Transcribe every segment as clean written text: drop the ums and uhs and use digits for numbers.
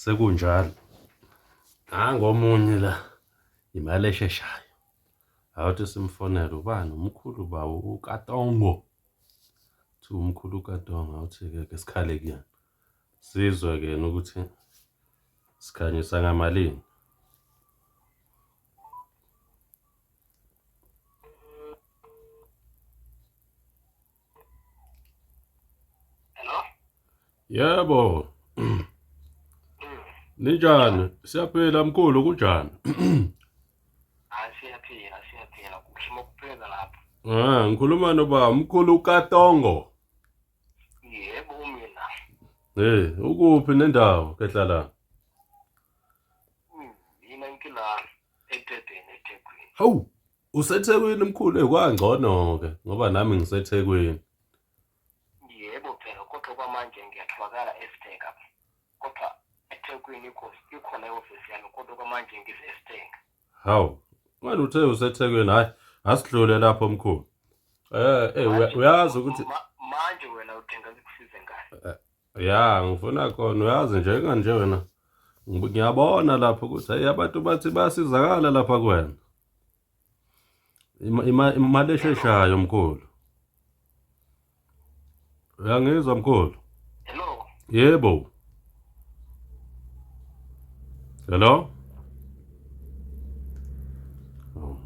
Sekunjalo. Nangu omunye la, imali esheshayo. Awuthi simfonele ubani umkhulu bawo uKatongo. Kuthiwa umkhulu uKatongo awuthi-ke ke sikhale kuyena. Sizwe-ke yena ukuthi sikhanyisa ngamalini. Hello? Yebo. Ninjani? Siyaphila mkhulu kunjani? Hayi siyaphila, siyaphila. Kuhluma kuphela lapho. Ah, ngikhuluma noba mkhulu kaTongo. Yebo mina. Hey, ukuphi nendawo kehlala? Mina ngila eDurban eThekwini. Hawu, useThekwini mkhulu eh kwangcono ke ngoba nami ngiseThekwini. Yebo phela kodwa kwamanje ngiyatholakala eStenga. Kodwa eThekwini ikhona ihhovisi yami kodwa kwamanje ngise-Estenga. Hawu, manje uthe useThekwini hayi asidlule lapho mkhulu. Eh eh uyazi ukuthi manje wena udinga ngikusize ngani? Eh, ya ngifuna khona uyazi nje kanje wena ngiyabona lapho ukuthi hey abantu bathi bayasizakala lapha kuwena. Imali esheshayo mkhulu. Uyangizwa mkhulu? Hello. Yebo. Hello? Oh.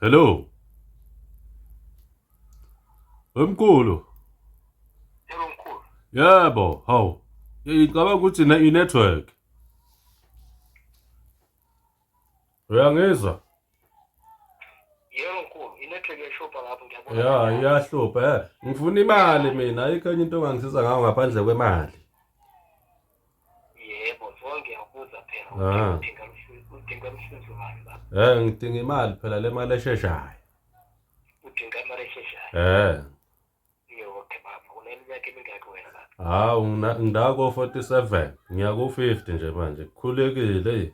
Hello. Mkhulu. Yebo mkhulu. Yebo, hawu. Ngicabanga ukuthi i-network. Uyangizwa? Yebo mkhulu, i-network iyashopha lapho ngiyabona. Ya, iyahlupha. Eh. Ngifuna imali mina, ayikho enye into ongangisiza ngayo ngaphandle kwemali. Yebo, so ngiyakubuza phela Ah. udinga usizo ngani baba? Eh, ngidinga imali phela le mali esheshayo. Udinga imali esheshayo. Eh. Yebo, okay baba, uneminyaka emingaki wena baba? Hawu ngina ko 47, ngiya ku 50 nje manje. Kukhulekile hey.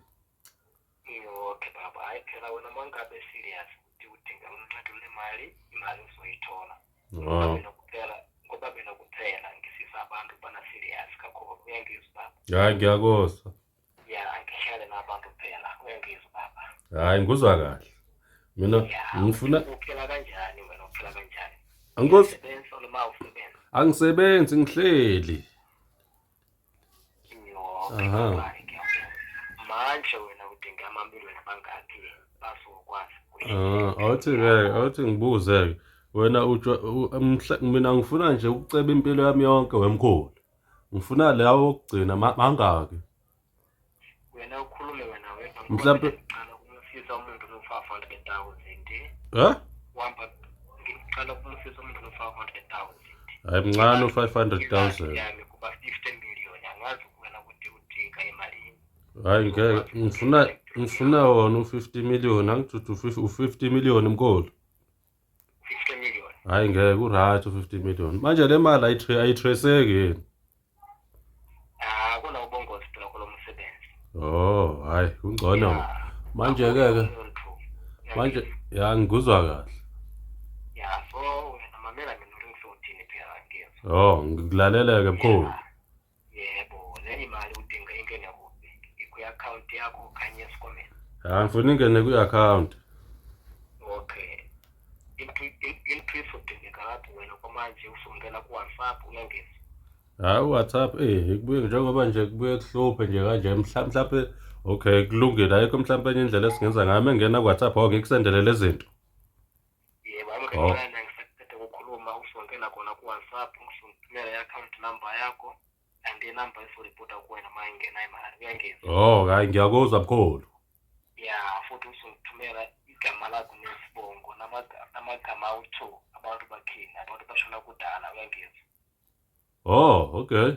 Yebo, okay baba, hayi phela wena mangabe serious ukuthi udinga uncedo lemali, imali uzoyithola. Oh. Mina kuphela ngoba mina kuphela ngisiza abantu bana serious kakhulu uyangizwa baba. Hayi ngiyakuzwa. Ya, angihlale nabantu kuphela uyangizwa baba. Hayi ngikuzwa kahle. Mina Ya, ngifuna uphila kanjani wena uphila kanjani? angikos Uyasebenza noma awusebenzi? angisebenzi ngihleli. Yonke Aha. baba, ngiyabona. Manje wena udinga amamiliyoni abangaki bazokwazi Ah, awuthi ke awuthi ngibuze ke wena mina ngifuna nje ukuceba impilo yami yonke wemkhulu. Ngifuna lawo okugcina mangaki. Wena ukhulume wena wedwa Mhlampe ngiqala ukumfisa umuntu no-500,000. Eh? Uhamba ngiqala ukumfisa umuntu no-500,000. Hayi mncane u-500,000. Yami kuba 50 million angazi wena ukuthi udinga imalini. Hayi ngeke ngifuna wona u-50 million angithi u-50 million mkhulu. 50 million. Hayi ngeke u-right u-50 million. Manje le mali ayitraceki yini? Ah kunobungozi phela kulo msebenzi. Oh, hayi kungcono. Manje ke ke manje ya ngikuzwa kahle. Ya so wena mamela mina uri ngizothini phela ngiyezwa. Oh, ngikulalele ke mkhulu. Yebo, le imali udinga ingene kuphi? Ikwi-account yakho okanye esikhwameni? Ha, ngifuna ingene kwi-account. Okay. Into izodingeka lapho wena kwamanje usungena ku-WhatsApp uyangeza. Hayi uWhatsApp eh kubuye njengoba nje kubuye kuhluphe nje kanje mhlawumbe okay kulungile ayikho mhlawumbe enye indlela esingenza ngayo mengena ku-WhatsApp oh ngikusendele lezi zinto. Yebo, angikho ngisaqeda ukukhuluma usongena khona ku-WhatsApp ngisongithumela i-account number yakho and inamba esoripota kuwena uma ingena imali uyangeza. Oh, hayi ngiyakuzwa mkhulu. Ya, futhi usongithumela igama lakho nesibongo namagama awu-2 abantu bakhini abantu bashona kudala uyangeza. Oh, okay.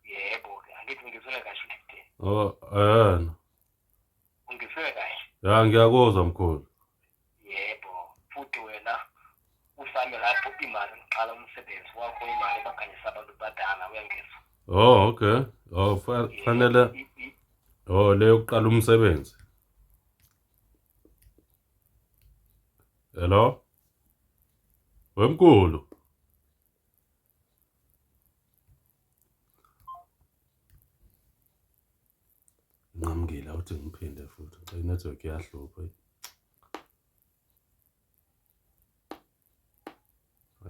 Yebo, angithi ngizwele kahle ukuthi Oh, eh. ungizwele kahle. Ya ngiyakuzwa mkhulu. Yebo, futhi wena usame lapho imali ngiqala umsebenzi wakho imali bakhanyisa abantu badala uyangizwa. Oh, okay. Oh, fanele oh leyo kuqala umsebenzi. Hello? Wemkhulu. Nqamukile awuthi ngiphinde futhi. Cha i-network iyahlupha.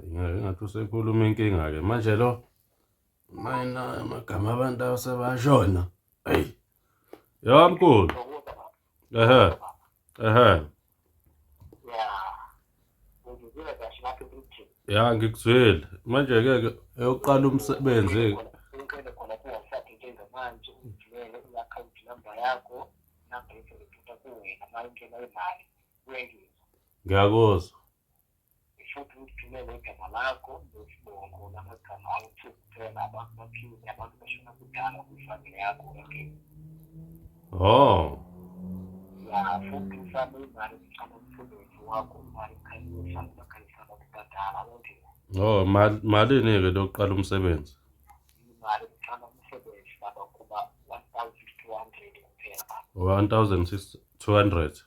Ngeke ngathi usekhuluma inkinga-ke manje lo mayina amagama abantu asebashona. Eyi. Ya mkhulu. Ehhe. Ehhe. Ya ngikuzwile. Manje ke ke eyoqala umsebenzi. Ungene khona ku-WhatsApp njengamanje ungithumele i-account number yakho number ezorephotha kuwena uma ingena imali uyangizwa. Ngiyakuzwa. Futhi ungithumele igama lakho nesibongo namagama awu-two kuphela abantu baphile abantu bashona kudala kwifamily yakho uyangizwa. Oh. Ya futhi ufake imali uqala umsebenzi wakho imali ukhanyisa ubakhanyisa abantu badala uyangizwa. Oh, malini ke lokuqala umsebenzi? Imali uqala umsebenzi baba kuba 1200 kuphela baba. 1200. 1200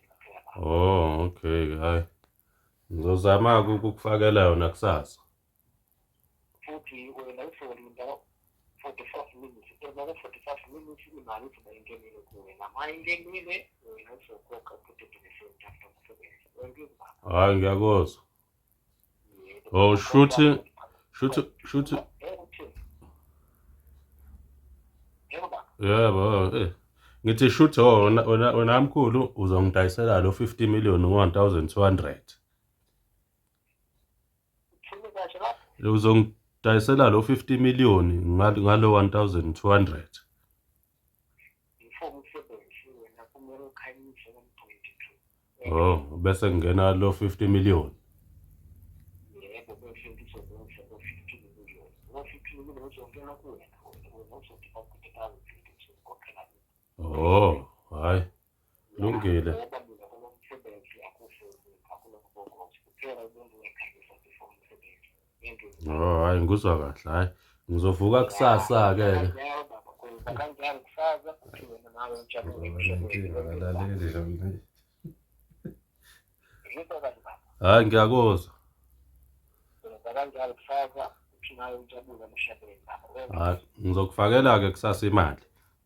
kuphela baba. Oh, okay, hayi. Ngizozama ukukufakela yona kusasa. Futhi wena uzolinda 45 minutes emva ko-45 minutes imali izobe ingenile kuwena ma ingenile wena uzokhokha u-30% after umsebenzi uyangizwa baba? Hayi ngiyakuzwa. Oh, shuthi shuthi shuthi yebo eh ngithi shuthi oh wena wena wena mkhulu uzongidayisela lo 50 million ngo-1200. Uzongidayisela lo 50 million ngalo 1200. Oh, bese kungena lo 50 million. Yebo, bese ngizokwenza lo 50 million. Lo 50 million uzongena kuwena, wena uzokhipha 30,000 uzokhokhela mina. Oh, hayi. Lungile. Ngoba mina kulo msebenzi akufuni akunobungozi kuphela umuntu uyakhanyisa before umsebenzi. Into Oh, hayi ngikuzwa kahle. Hayi. Ngizovuka kusasa ke ke. Kanjalo baba, kwenza kanjalo kusasa kuthi wena nawe ujabule emhlabeni. Ngizwa kahle baba. Hayi ngiyakuzwa. Kwenza kanjalo kusasa kuthi nawe ujabule emhlabeni baba. Hayi ngizokufakela ke kusasa imali.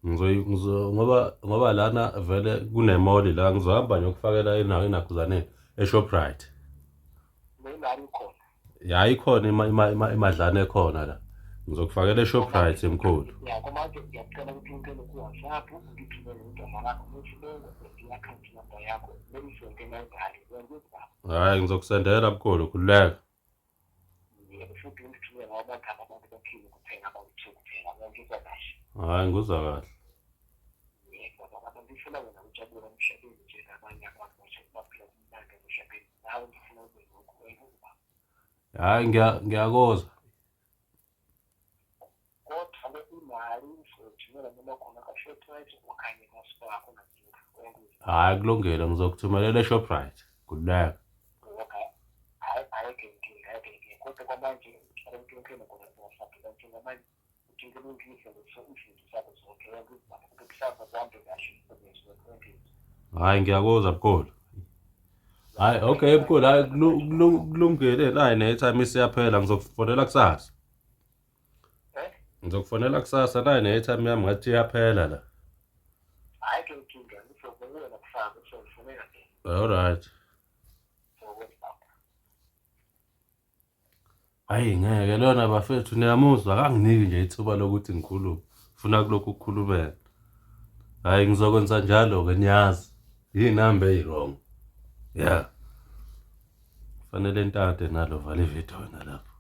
Ngizoyi ngizo ngoba ngoba lana vele kunemoli la ngizohamba ngiyokufakela inawo inakhuzaneni eShoprite. Nemali ikhona. Ya ikhona imadlana ekhona la. Ngizokufakela eShoprite mkhulu. Ya kumanje ngiyacela ukuthi ungene ku-WhatsApp ungithumele igama lakho nesibongo i-account number yakho bengizongena imali. Uyangizwa baba? Hayi ngizokusendela mkhulu khululeka. Yebo futhi ungithumele amagama abantu baphile kuphela abawu-two kuphela. Uyangizwa kahle? Hayi ngikuzwa kahle. Yebo baba, ngifuna wena ujabule emhlabeni njengabanye abantu baphila kumnandi emhlabeni. Nawe ngifuna ube lokhu. Uyangizwa baba? Hayi ngiyakuzwa. Kodwa-ke imali uzoyithumela noma khona ka-Shoprite okanye kwa-Spar kunankinga. Uyangizwa? Hayi kulungile ngizokuthumelela eShoprite. Khululeka. Okay. Hayi ayikho inkinga, ayikho inkinga. Kodwa kwamanje ngicela ukuthi ungene khona ku-WhatsApp njengamanje uthi ngilungise izinto zakho zonke. Uyangizwa baba? Ukuthi kusasa kuhambe kahle umsebenzi wakho. Uyangizwa? Hayi ngiyakuzwa mkhulu. Hayi okay mkhulu hayi kulungile nayi ne-airtime isiyaphela ngizokufonela kusasa. Eh? Ngizokufonela kusasa nayi ne-airtime yami ngathi iyaphela la. Ayikho inkinga, ngizokubuyela kusasa uzongifonela nje. All right. Ngizokwenza baba. Hayi ngeke lona bafethu niyamuzwa akanginiki nje ithuba lokuthi ngikhulume. Ufuna kulokhu ukukhulumela. Hayi ngizokwenza njalo ke niyazi. Yinamba eyi-wrong. Yeah. Fanele ntate nalo vala ividiyo wena lapho.